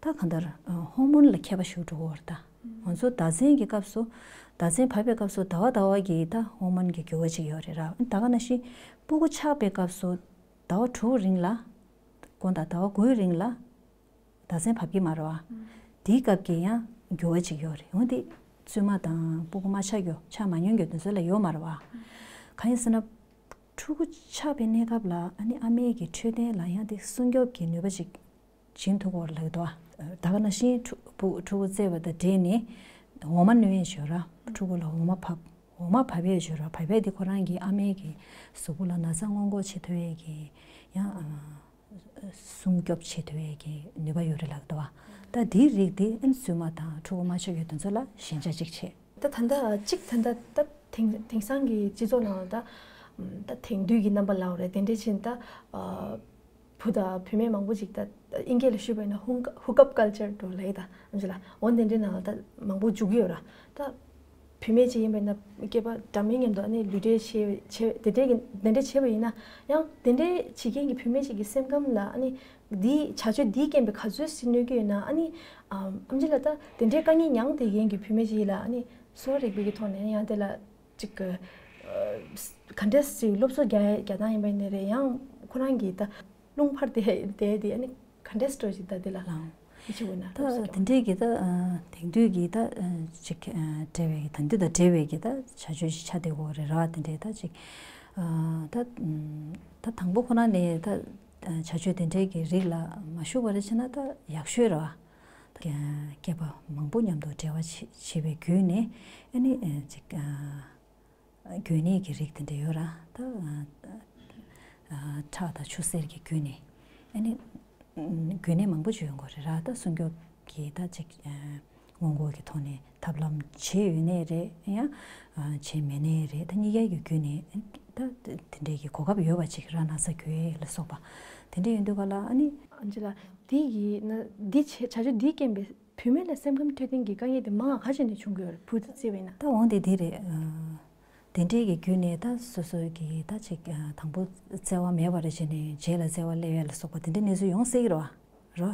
ད་གང་ལྟར་ཨ་ཧོར་མོན་ལ་མཁས་པ་ཞིག་འགྲོ་གི་ཡོད་རེད་ད། ང་ཚོ་ཟླ་མཚན་གྱི་སྐབས་སུ། ཟླ་མཚན་བབས་པའི་སྐབས་སུ་ཟླ་བ་ཟླ་བ་གི་ད་ཧོར་མོན་གྱི་འགྱུར་བ་ཅིག་ཡོད་རེད་ར། ད་ག་ནང་བཞིན་སྤུ་གུ་ཆགས་པའི་སྐབས་སུ་ཟླ་བ་དྲུག་རིང་ལ། དགོངས་དག་ཟླ་བ་དགུའི་རིང་ལ་ཟླ་མཚན་བབས་ཀྱི་མ་རེད་བ། དེའི་སྐབས་ཀྱི་ཡང་འགྱུར་བ་ཅིག་ཡོད་རེད། འོན་ཏེ་བཙུན་མ་དང་སྤུ་གུ་མ་ཆགས་རྒྱུ་ཆགས་མ་མྱོང་རྒྱུ་དེ་ཚོ་ལ་ཡོད་མ་རེད་བ། གང་ཡིན་ཟེར་ན། ཕྲུ་གུ་ཆགས་པའི་གནས་སྐབས་ལ་ཨ་ནི་ཨ་མའི་གི་འཕྲོད་བསྟེན་ལ་ཡང་དེ་སྲུང་སྐྱོབ་ཀྱི་ནུས་པ་ཅིག་སྦྱིན་ཐུབ་ཀྱི་ཡོད་རེད་ལབ་ཀྱི་འདུག་བ། ད་ག་ནང་བཞིན་ཕྲུ་ཕྲུ་གུ་བཙས་པ་དང་འབྲེལ་ནས་འོ་མ་སྣོན་ཡས་ཡོད་ར། ཕྲུ་གུ་ལ་འོ་མ་བབས། འོ་མ་བབས་ཡས་ཡོད་ར། བབས་ཡས་དེ་ཁོ་རང་གི་ཨ་མའི་གི་གཟུགས་པོ་ལ་ན་ཚ་སྔོན་འགོག་བྱེད་ཐུབ་ཡས་ཀྱི་ཡང་ཨ། སྲུང་སྐྱོབ་བྱེད་ཐུབ་ཡས་ཀྱི་ནུས་པ་ཡོད་རེད་ལབ་འདུག་བ། ད་དེའི་རིགས་དེ་ཨ་ནི་བཙུན་མ་དང་ཕྲུ་གུ་མ་ཆགས་ཡོད་དེ་ཚོ་ལ་ཞན་ཆ་གཅིག་བྱས། ད་ད་ལྟ་གཅིག་ད་ལྟ་ད་དེང་དེང་སང་གི་སྤྱི་ཚོགས་ནང་ལ་ད་ད་དེང་དུས་ཀྱི་རྣམ་པ་ལབ་དགོས་རེད། དེ་འདྲ་ཕྱིན་ད་བུ་དང་བུད་མེད་མང་པོ་ཅིག་ད་དབྱིན་སྐད་ལ་ཞུས་པ་ཡིན་ན་ཧུག་ཧུག་ཨབ་ཀལ་ཅར་འདྲ་ལབ་ཡས་ད་ཨ་ཅེ་ལ་འོ་དེ་འདྲའི་ནང་ལ་ད་མང་པོ་འཇུག་གི་ཡོད་ར། ད་བུད་མེད་ཅིག་ཡིན་པ་ཡིན་ན་སྐྱེས་པ་འདྲ་མིན་མཉམ་དུ་ཨ་ནི་ལུས་འབྲེལ་བྱེད་བྱེད་དེ་འདྲའི་གི་དེ་འདྲ་བྱས་པ་ཡིན་ན་ཡང་དེ་འདྲའི་བྱེད་མཁན་གྱི་བུད་མེད་ཅིག་གི་སེམས་ཁམས་ལ་ཨ་ནི་འདིའི་བྱ་སྤྱོད་འདིའི་རྐྱེན་པས་ག་ཚོད་ཅིག་གནོད་ཀྱི་ཡོད་ན། ཨ་ནི་ཨམ་ཨ་ཅེ་ལ་ད་དེ་འདྲའི་དཀའ་ངལ་མྱངས་བསྡད་མཁན་གྱི་བུད་མེད་ཅིག་ལ་ཨ་ནི་གསོ་བ་རིག་པའི་གི་ཐོག་ནས་ཡང་དེ་ལ་ཅིག་གི་ག་འདྲས་ཅིག་སློབ་གསོ་རྒྱག་རྒྱག་སྟངས་ཡིན་པ་ཡིན་ནའི་རེད། ཡང་ཁོ་རང་གི་ད་རླུང་འཕར་ཏེ་བསྡད་དེ་ཨ་ནི་ག་འདྲས་འགྲོ་ཞིག་ད་དེ་ལ་ལའང་ཡིད་ཆེས་འོས་ན་ད་སློབ་གསོ་རྒྱག་དེ་འདྲས་ཀྱི་ད་དེང་དུས་ཀྱི་ད་ཅིག་འབྲེལ་བའི་ད་འདི་དང་འབྲེལ་བའི་གི་ད་བྱ་སྤྱོད་ཅིག་ཆགས་བསྡད་ཡོད་རེད་ར། དེ་འདྲས་ད་ཅིག་ད་ད་དང་པོ་ཁོ་ན་ནས་ད་བྱ་སྤྱོད་དེ་འདྲས་ཀྱི་རིགས་ལ་མ་ཞུགས་པ་རེད་བྱས་ན་ད་ཡག་ཤོས་རེད་བ། སྐྱེས་པ་མང་པོ་མཉམ་དུ་འབྲེལ་བ་བྱེད་བྱེད་པའི་བརྒྱུད་ནས་ཨ་ནི་ཅིག་རྒྱུ་ནད་ཀྱི་རིགས་དེ་འདྲ་ཡོད་ར། ད་ཁྲག་དང་ཆུ་སེར་གྱི་བརྒྱུད་ནས་ཨ་ནི་ འགོས་ནད་མང་པོ་ཅིག་ཡོང་གི་རེད་ར། ད་སྲུང་སྐྱོབ་ཀྱི་ད་ཅིག་སྔོན་འགོག་གི་ཐོག་ནས་ཐབས་ལམ་བྱས་ཡོད་ནའི་རེད། ཡང་བྱས་མེད་ནའི་རེད། ད་གཉིས་ཀའི་གི་བརྒྱུད་ནས་ད་དེ་འདྲའི་གི་གོ་སྐབས་ཡོད་པ་ཅིག་ར། ན་ཚ་འགོས་ལ་སོགས་པ་དེ་འདྲ་ཡོང་དུས་ག་ལ་ཨ་ནི། ཨན་ཇི་ལ། འདི་ཡི་ན་འདི་བྱས་བྱ་སྤྱོད་འདིའི་རྐྱེན་པས་བུད་མེད་ལ་སེམས་ཁམས་འཕྲོད་བསྟེན་གྱི་དཀའ་ངལ་དེ་མང་བ་ག་ཅིག་ནས་བྱུང་གི་ཡོད་རེད། བུ་དང་བརྩི་བས་ན། ད་འོང་དེ་འདི་རེད། དེ་འདྲའི་གི་བརྒྱུད་ནས་ད་སོ་སོའི་གི་ད་ཅིག་དང་པོ་བརྩེ་བ་མེད་པ་རེ་བྱས་ནས་རྗེས་ལ་བརྩེ་བ་སླེབས་ཡ་ལ་སོགས་པ་དེ་འདྲའི་གནས་ཚུལ་ཡོང་སྲིད་ཀྱི་རེད་བ། རོ།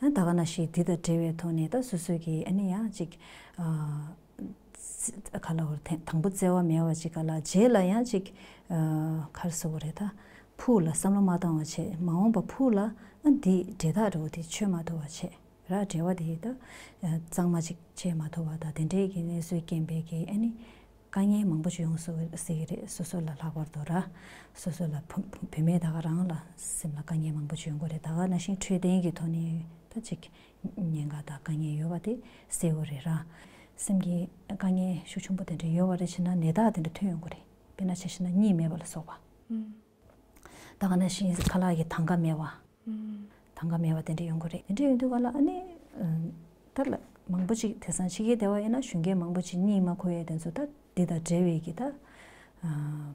ཨ་ད་ག་ནང་བཞིན་འདི་དང་འབྲེལ་བའི་ཐོག་ནས་ད་སོ་སོའི་གི་ཨ་ནི་ཡང་ཅིག་ཨ་ག་ལ་བར་དེ་དང་པོ་བརྩེ་བ་མེད་པ་ཅིག་ག་ལ་རྗེས་ལ་ཡང་ཅིག་ཨ་ག་རེ་ཟེར་དགོས་རེད། ད་ཕུགས་ལ་བསམ་བློ་མ་བཏང་བ་བྱས། མ་འོངས་པ་ཕུགས་ལ་ཨ་འདི་འབྲེལ་ཐག་འདྲ་བོ་དེ་ཆོད་མ་ཐུབ་པ་བྱས་ར། འབྲེལ་བ་དེ་ད་ཨ་གཙང་མ་ཅིག་བྱས་མ་ཐུབ་པ་དང་། དེ་འདྲའི་གི་གནས་ཚུལ་རྐྱེན་པས་གི་ཨ་ནི། དཀའ་ངལ་མང་པོ་ཞིག་ཡོང་སྲིད་ཀྱི་རེད། སོ་སོ་ལ་ལྷག་པར་དུ་ར། སོ་སོ་ལ་བུ་བུ་བུད་མེད་ད་ག་རང་ལ་སེམས་ལ་དཀའ་ངལ་མང་པོ་ཞིག་ཡོང་གི་རེད། ད་ག་ནང་བཞིན་འཕྲོད་བསྟེན་གྱི་ཐོག་ནས་ད་ཅིག་ཉེན་ཁ་དང་དཀའ་ངལ་ཡོད་པ་དེ་སེལ་དགོས་རེད་ར། སེམས་ཀྱི་དཀའ་ངལ་ཤུགས་ཆེན་པོ་དེ་འདྲ་ཡོད་པ་རེད་བྱས་ན་ནད་རྟགས་དེ་འདྲ་ཐོན་ཡོང་གི་རེད། དཔེར་ན་ཆ་བཞག་ན་གཉིད་མེད་པ་ལ་སོགས་པ། ད་ག་ནང་བཞིན་ཁ་ལག་གི་དང་ག་མེད་པ། དང་ག་མེད་པ་དེ་འདྲ་ཡོང་གི་རེད། དེ་འདྲ་ཡོང་དུས་ག་ལ་ཨ་ནི་ད་ལ་མང་པོ་ཅིག་དེང་སང་ཕྱི་རྒྱལ་བསྡད་པ་ཡིན་ན་གཞོན་སྐྱེས་མང་པོ་ཅིག་གཉིད་མ་ཁུག་ཡས་དེ་ཚོ་ད་འདི་དང་འབྲེལ་བའི་གི་ད་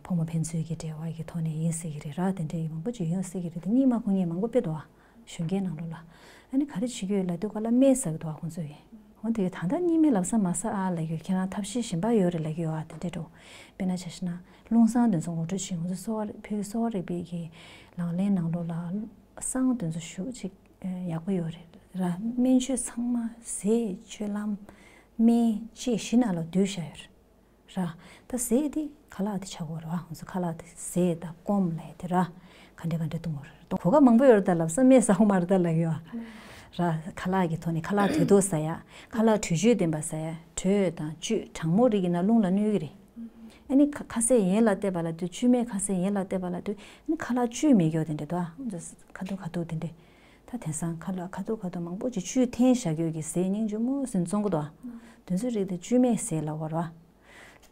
ཕོ་མོ་ཕན་ཚུན་གྱི་འབྲེལ་བ་གི་ཐོག་ནས་ཡིན་སྲིད་ཀྱི་རེད་ར། དེ་འདྲ་ཡི་མང་པོ་ཅིག་ཡོང་སྲིད་ཀྱི་རེད། དེ་གཉིད་མ་ཁུག་མཁན་མང་པོ་དཔེ་འདུག་ཨ། གཞོན་སྐྱེས་ནང་ལོགས་ལ་ཨ་ནི་ག་རེ་བྱེད་ཀྱི་ཡོད་ལབ་དུས་ག་ལ་སྨན་ཟ་གི་འདུག་ཨ་ཁོང་ཚོ་ཡིན། འོ་དེ་ད་ལྟ་གཉིད་མེད་ལབ་ས་མ་ཟ་ཨ་ལབ་ཀྱི་ཡོད། ཁྱེད་རང་ཐབས་ཤེས་གཞན་པ་ཡོད་རེད་ལབ་ཀྱི་ཡོད་ཨ། དེ་འདྲ་འགྲོ། དཔེར་ན་ཆ་བཞག་ན་རླུང་བསྲང་དེ་ཚོ་ངོ་སྤྲོད་བྱེད། ང་ཚོ་གསོ་བ་རིག་བོད་ཀྱི་གསོ་བ་རིག་པའི་གི་ལག་ལེན་ནང་ལོགས་ལ་བསང་དེ་ཚོ་ཞེ་པོ་ཅིག་ཡག་པོ་ཡོད་རེད་ར། སྨན་བཅོས་ཚང་མ་ཟས་སྤྱོད་ལམ་སྨན་བཅས་བཞི་ནང་ལ་བསྡུས་བཞག་ཡོད་རེད་ར། ད་ཟས་དེ་ཁ་ལག་དེ་ཆགས་ཡོད་རེད་བ། ང་ཚོ་ཁ་ལག་དེ་ཟས་དང་སྐོམ་ལབ་དེ་ར། ག་འདྲ་ག་འདྲ་བཏུང་བ་རེད། གོ་སྐབས་མང་པོ་ཡོད་རེད། ད་ལབ་ས་སྨན་ཟ་འོང་མ་རེད་ད་ལབ་ཡོད་ཨ། ར་ཁ་ལག་གི་ཐོག་ནས་ཁ་ལག་དུས་ཐོག་ཟ་ཡ། ཁ་ལག་དྲོད་བཅུད་ལྡན་པ་ཟ་ཡ། དྲོད་དང་བཅུད་གྲང་མོ་རིགས་ཡིན་ན་རླུང་ལ་གནོད་ཀྱི་རེད། ཨ་ནི་ཁ་ཁ་ཟས་ཡས་ལ་བལྟས་པ་ལ་དུས། བཅུད་མེད་ཁ་ཟས་ཡས་ལ་བལྟས་པ་ལ་དུས། ཨ་ནི་ཁ་ལག་བཅུད་མེད་ཀྱོག་དེ་འདྲ་འདུག་ཨ། ཁ་ཐུག་ཁ་ཐུག་དེ་འདྲ། ད་དེང་སང་ཁ་ལག་ཁ་ཐུག་ཁ་ཐུག་མང་པོ་ཅིག་བཅུད་འཐེན་བཞག་ཀྱོག་གི་ཟས་སྙིང་རྗེ་མོ་ཟིན་བཙོང་གི་འདུག་ཨ། དེ་ཚོའི་རིགས་དེ་བཅུད་མེད་ཟས་ལབ་པ་རེད་བ།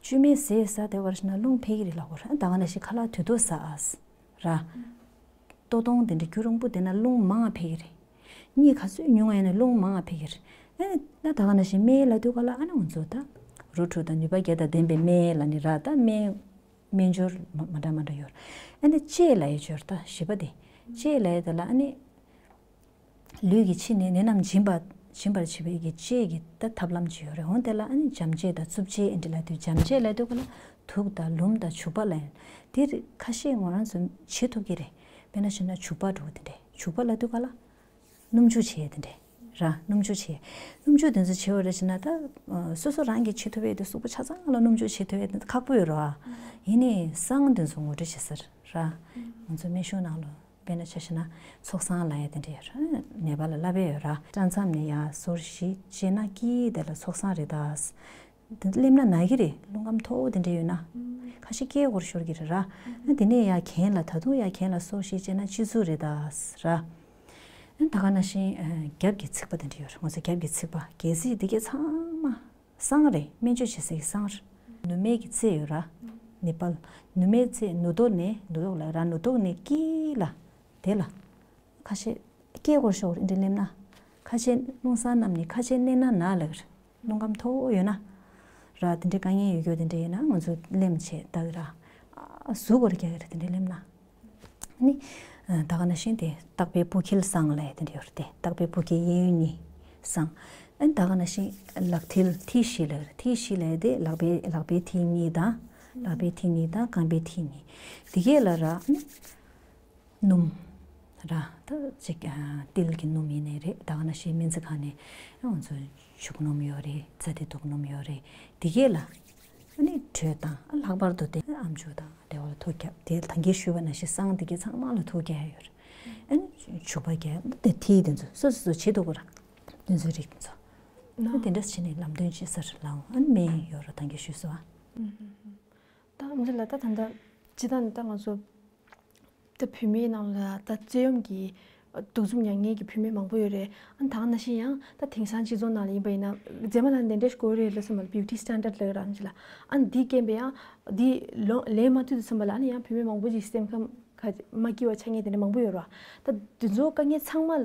བཅུད་མེད་ཟས་ཟ་བསྡད་པར་ན་རླུང་འཕེལ་གྱི་རེད་ལབ་པ་རེད། ད་ག་ནང་བཞིན་ཁ་ལག་དུས་ཐོག་ཟ་ཨ་ཟེར་ར། ལྟོ་སྟོང་དེ་འདྲ་རྒྱུན་རིང་པོ་བསྡད་ན་རླུང་མང་ང་འཕེལ་གྱི་རེད། གཉིད་ག་ཚོད་ཉུང་ང་ཡིན་ན་རླུང་མང་ང་འཕེལ་གྱི་རེད། ཨེ་ན་ད་ག་ནང་བཞིན་སྨན་ལབ་དུས་ག་ལ་ཨ་ནི་ང་ཚོ་ད་རོ་བྲོ་དང་ནུས་པ་བརྒྱད་དང་ལྡན་པའི་སྨན་ལབ་ནི་ར། ད་སྨན་སྨན་སྦྱོར་མ་མ་འདྲ་མ་འདྲ་ཡོད་རེད། ཨ་ནི་དཔྱད་ལབ་ཡས་སྦྱོར་ད་བཞི་པ་དེ། དཔྱད་ལབ་ཡས་དེ་ལ་ཨ་ནི། ལུས་ཀྱི་ཕྱི་ནས་ནད་རྣམས་འབྱིན་པ་འབྱིན་པར་བྱེད་པའི་གི་དཔྱད་ཀྱི་ད་ཐབས་ལམ་ཅིག་ཡོད་རེད། འོ་དེ་ལ་ཨ་ནི་འཇམ་དཔྱད་དང་རྩུབ་དཔྱད་ཨེ་འདྲ་ལབ་དུས། འཇམ་དཔྱད་ལབ་དུས་ག་ལ་དུགས་དང་ལུམས་དང་བྱུག་པ་ལ་ཡིན། དེ་རིགས་ཁ་ཤས་ང་རང་ཚོ་བྱེད་ཐུབ་ཀྱི་རེད། དཔེར་ན་བྱས་ན་བྱུག་པ་འདྲ་བོ་དེ་འདྲས། བྱུག་པ་ལབ་དུས་ག་ལ་སྣུམ་བྱུག་བྱེད་ཡས་དེ་འདྲས་ར། སྣུམ་བྱུག་བྱེད། སྣུམ་བྱུག་དེ་ཚོ་བྱེད་པ་རེད་བྱས་ན་ད་སོ་སོ་རང་གིས་བྱེད་ཐུབ་ཡས་དེ་གཟུགས་པོ་ཆ་ཚང་ལ་སྣུམ་བྱུག་བྱེད་ཐུབ་ཡས་དེ་ཁག་པོ་ཡོད་རེད་བ། ཡིན་ནའི་བསང་དེ་ཚོ་ངོ་སྤྲོད་བྱེད་ས་རེད་ར། ང་ཚོ་སྨན་གཞུང་ནང་ལ། དཔེར་ན་ཆ་བཞག་ན་ཚོགས་བསང་ལབ་ཡ་དེ་འདྲ་ཡོད་རེད། ནད་པ་ལ་བསླབ་ཡས་ཡོད་ར། སྐྲ་མཚམས་ནས་ཡར་སོར་བཞི་བཅད་ན་དཀྱིལ་དེ་ལ་ཚོགས་བསང་རེད་ད། དེ་སླེབས་ན་ན་གི་རེད། རླུང་ཁམས་མཐོ་བོ་དེ་འདྲ་ཡོད་ན། ཁ་ཤས་སྐེ་སྐོར་ཤོར་གི་རེད་ར། དེ་ནས་ཡར་གྱེན་ལ་ད་དུང་ཡར་གྱེན་ལ་སོར་བཞི་བཅད་ན་སྤྱི་གཙུག་རེད་ད་ར། ད་ག་ནང་བཞིན་རྒྱབ་ཀྱི་ཚིགས་པ་དེ་འདྲ་ཡོད་རེད། ང་ཚོ་རྒྱབ་ཀྱི་ཚིགས་པ་གལ་སྲིད་འདི་གས་ཚང་མ། བསང་རེད། སྨན་བཅོས་བྱེད་སའི་བསང་རེད། ནུ་མའི་གི་རྫས་ཡོད་ར། ནི་པལ། ནུ་མའི་རྫས། ནུ་རྡོག་ནས། ནུ་རྡོག་ལ་ར། ནུ་རྡོག་ནས་དཀྱིལ་ལ། དེ་ལ། ཁ་ཤས། སྐེ་སྐོར་ཤོར་འདི་འདྲ་སླེབས་ན། ཁ་ཤས་རླུང་བསང་བསྣམས་ནས་ཁ་ཤས་མནན་ན་ན་ལབ་ཀྱི་རེད། རླུང་ཁམས་མཐོ་བོ་ཡོད་ན། ར་དེ་འདྲའི་དཀའ་ངལ་ཡོད་རྒྱུ་དེ་འདྲ་ཡིན་ན་ང་ཚོ་གླེམ་བྱས་ལྟ་གི་ར། ཨ་ཟུག་སྐོར་རྒྱག་གི་རེད་དེ་འདྲ་སླེབས་ན། ནི། ད་ག་ནང་བཞིན་དེ་སྟག་པའི་སྤུ་འཁྱིལ་བསང་ལབ་དེ་འདྲ་ཡོད་རེད་དེ། སྟག་པའི་སྤུ་འཁྱིལ་གཡས་གཡོན་གཉིས་བསང་། ཨ་ནི་ད་ག་ནང་བཞིན་ལག་མཐིལ་མཐིལ་བཞི་ལབ་རེད། མཐིལ་བཞི་ལབ་དེ་ལག་པའི་ལག་པའི་མཐིལ་གཉིས་དང་། ལག་པའི་མཐིལ་གཉིས་དང་རྐང་པའི་མཐིལ་གཉིས། དེ་གས་ལ་ར་ཨ་ནི། སྣུམ། ར། ད་ཅིག་ཏིལ་གྱི་སྣུམ་ཡིན་ནའི་རེད། ད་ག་ནང་བཞིན་སྨན་རྩིས་ཁང་ནས་ང་ཚོ་བྱུག་སྣུམ་ཡོད་རེད། རྩ་དེ་བདུག་སྣུམ་ཡོད་རེད། དེ་གས་ལ། ཨ་ནི་དྲོད་དང་ཨ་ལྷག་པར་དུ་དེ་ཨམ་ཅོག་དང་དེ་བ་ལ་ཐུག་རྒྱབ་དེ་ད་གིན་ཞུས་པ་ནང་བཞིན་བསང་དེ་གས་ཚང་མ་ལ་ཐུག་རྒྱག་ཡ་ཡོད་རེད། ཨ་ནི་བྱུག་པ་རྒྱག་དེ་ཐིག་དེ་ཚོ་སོ་སོ་སོ་བྱེད་དུ་གོ་ར། དེ་ཚོའི་རིགས་དེ་ཚོ། ཨ་ནི་དེ་འདྲ་བྱས་ནས་ལམ་སྟོན་བྱེད་ས་རེད་ལའོ། ཨ་ནི་སྨན་ཡོད་ར་ད་གིན་ཞུས་སོ། ཨ། ད་ཨམ་ཅོག་ལ་ད་ད་ད་ཇི་ལྟར་ད་ང་ཚོ། ད་བུད་མེད་ནང་ལ་ད་བཙན་གཡེམ་གྱི་དུག་རྫུ་མྱ་ངན་གྱི་བུད་མེད་མང་པོ་ཡོད་རེད། ཨ་ནི་ད་ག་ནང་བཞིན་ཡང་ད་དེང་སང་སྤྱི་ཚོགས་ནང་ལ་ཡིན་པ་ཡིན་ན་མཛེས་མ་ལ་འདི་འདྲས་དགོས་རེད་ལ་བསམ་པ་ལ་བིའུ་ཊི་སི་ཊན་ཌར་ཌི་ལབ་རང་ཅི་ལ། ཨ་ནི་འདི་རྐྱེན་པས་ཡང་འདི་ལོ་ལེན་མ་ཐུབ་དུས་ཙམ་པ་ལ་ཨ་ནི་ཡང་བུད་མེད་མང་པོ་ཅིག་སེམས་ཁམས་ ཁ་མ་སྐྱིད་པ་ཆགས་མཁན་དེ་འདྲ་མང་པོ་ཡོད་རེད་བ། ད་དེ་ཚོ་དཀའ་ངལ་ཚང་མ་ལ་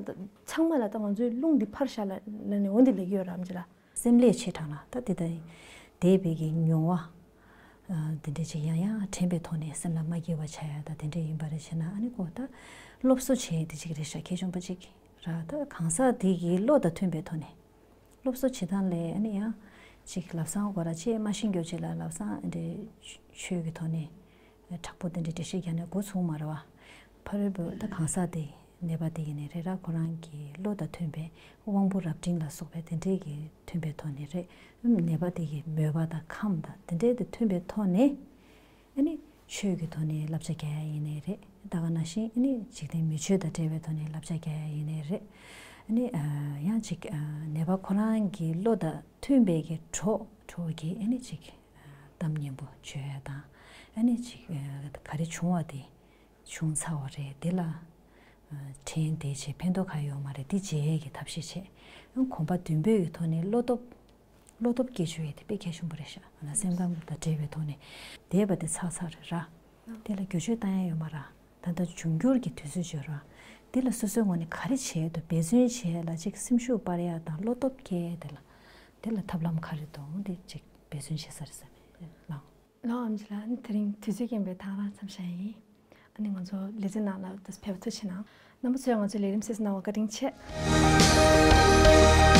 ཚང་མ་ལ་ད་ང་ཚོའི་རླུང་འདི་འཕར་བཞག་ལབ་ནས་འོ་འདི་ལབ་ཀྱི་ཡོད་རེད་ཨམ་ཆི་ལགས། སེམས་ལས་ཆེ་དྲགས་ན་ད་དེ་ལྟ་ཡིན། འདས་པའི་གི་མྱོང་བ་དེ་འདྲ་ཅིག་ཡང་ཡང་དྲན་པའི་ཐོག་ནས་སེམས་ལ་མ་སྐྱིད་པ་ཆགས་ཡ་ད་དེ་འདྲ་ཡིན་པ་རེད་བྱས་ན། ཨ་ནི་ཁོ་ད་སློབ་གསོ་བྱས་དེ་ཅིག་རེད་ཤག་ཁེ་ཆུང་པ་ཅིག་ར། ད་གང་ཟག་དེ་གི་བློ་དང་མཐུན་པའི་ཐོག་ནས་སློབ་གསོ་བྱེད་སྟངས་ལས་ཨ་ནི་ཡང་ཅིག་ལབ་སང་གོ་ར་ཅེས་མ་ཤེས་མགྱོགས་ཅིག་ལ་ལབ་སང་འདྲ་ཆོས་ཀྱི་ཐོག་ནས་དྲག་པོ་དེ་འདྲའི་འགྲེལ་བཤད་རྒྱག་ནས་འགོ་ཚུགས་མ་རེད་བ། ཕ་རོལ་པོ་ད་གང་ཟག་དེ་ནད་པ་དེ་ཡིན་ནའི་རེད་ར། ཁོ་རང་གི་བློ་དང་མཐུན་པའི་དབང་པོ་རབ་འབྲིང་ལ་སོགས་པའི་དེ་འདྲའི་གི་མཐུན་པའི་ཐོག་ནས་རེད། ནད་པ་དེ་གི་མོས་པ་དང་ཁམས་དང་དེ་འདྲའི་དེ་མཐུན་པའི་ཐོག་ནས་ཨ་ནི་ཆོས་ཀྱི་ཐོག་ནས་བསླབ་བྱ་རྒྱག་ཡ་ཡིན་ནའི་རེད། ད་ག་ནང་བཞིན་ཨ་ནི་འཇིག་རྟེན་མི་ཆོས་དང་འབྲེལ་བའི་ཐོག་ནས་བསླབ་བྱ་རྒྱག་ཡ་ཡིན་ནའི་རེད། ཨ་ནི་ཡང་ཅིག་ནད་པ་ཁོ་རང་གི་བློ་དང་མཐུན་པའི་གི་གྲོགས་གྲོགས་ཀྱི་ཨ་ནི་ཅིག་གཏམ་སྙན་པོ་བརྗོད་ཡ་དང་། ཨ་ནི་ཅིག་ག་རེ་བྱུང་བ་དེ་བྱུང་ཚར་བ་རེད། དེ་ལ་དྲན་བསྡད་བྱས་ཕན་ཐོགས་ག་ཡོད་མ་རེད། དེ་བརྗེད་ཡས་ཀྱི་ཐབས་ཤེས་བྱས། གོམ་པ་མདུན་སྤོས་ཀྱི་ཐོག་ནས་བློ་སྟོབས་བློ་སྟོབས་སྐྱེ་བཅུག་ཡས་དེ་དཔེ་གལ་ཆེན་པོ་རེད་ཤག་ང་སེམས་ཁམས་དང་འབྲེལ་བའི་ཐོག་ནས་འདས་པ་དེ་ཚར་ཚར་རེད་ར། དེ་ལ་བསྒྱུར་བཅོས་བཏང་ཡ་ཡོད་མ་ར། ད་ལྟ་འབྱུང་འགྱུར་གྱི་དུས་ཚོད་བརྗོད་ར། དེ་ལ་སོ་སོའི་ངོས་ནས་ག་རེ་བྱས་འདུག་འབད་བརྩོན་བྱས་ལ་ཅིག་སེམས་ཤུགས་སྤར་ཡ་དང་བློ་སྟོབས་སྐྱེ་ཡ་དེ་ལ་དེ་ལ་ཐབས་ལམ་ག་རེ་འདུག་དེ་ཅིག་འབད་བརྩོན་བྱེད་ས་རེད་བསམ་ཡིན་ལགས། ལགས་ཨམ་ཆི་ལགས། ཨ་ནི་དེ་རིང་དུས་ཚོད་རྐྱེན་པས་ད་ག་རང་མཚམས་བཞག་ཡིན། ཨ་ནི་ང་ཚོ་ལེ་ཚན་ནང་ལ་ད་ཕེབས་པ་ཐུགས་རྗེ་གནང་། རྣམ་པ་ཚོས་ང་ཚོའི་ལས་རིམ་གསན་གཟིགས་གནང་བར་བཀའ་དྲིན་ཆེ།